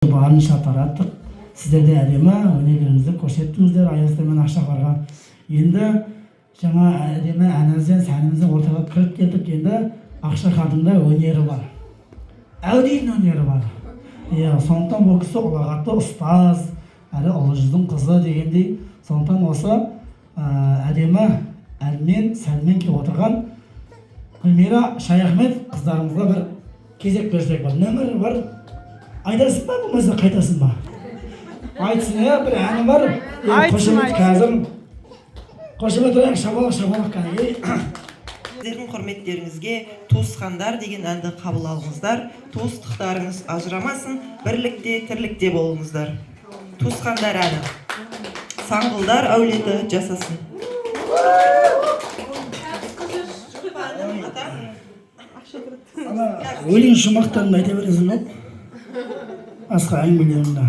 Барынша тараттық. Сіздер де әдемі өнерлеріңізді көрсеттіңіздер Аязтай мен Ақшақарға. Енді жаңа әдемі әнімізбен, сәнімізбен ортаға кіріп келдік. Енді Ақшақардың да өнері бар, әудейін өнері бар, иә. Сондықтан бұл кісі ұлағатты ұстаз әрі ұлы жүздің қызы дегендей. Сондықтан осы әдемі әнмен, сәнмен келіп отырған Гүлмира Шаяхмет қыздарымызға бір кезек берсек. Бір нөмір бар, айтасың ба, болмаса қайтасың ба? Айтсын, иә, бір әні бар. Е, Айтсын, қошемет. Айтсын. Қазір қошемет ұрайық, шапалақ, шапалақ, кәнекей. Сіздердің құрметтеріңізге «Туысқандар» деген әнді қабыл алыңыздар. Туыстықтарыңыз ажырамасын, бірлікте, тірлікте болыңыздар. «Туысқандар» әні. Саңғылдар әулеті жасасын. Ата. Ана өлең шумақтарын айта бересің ғой, басқа әңгімелеріңді.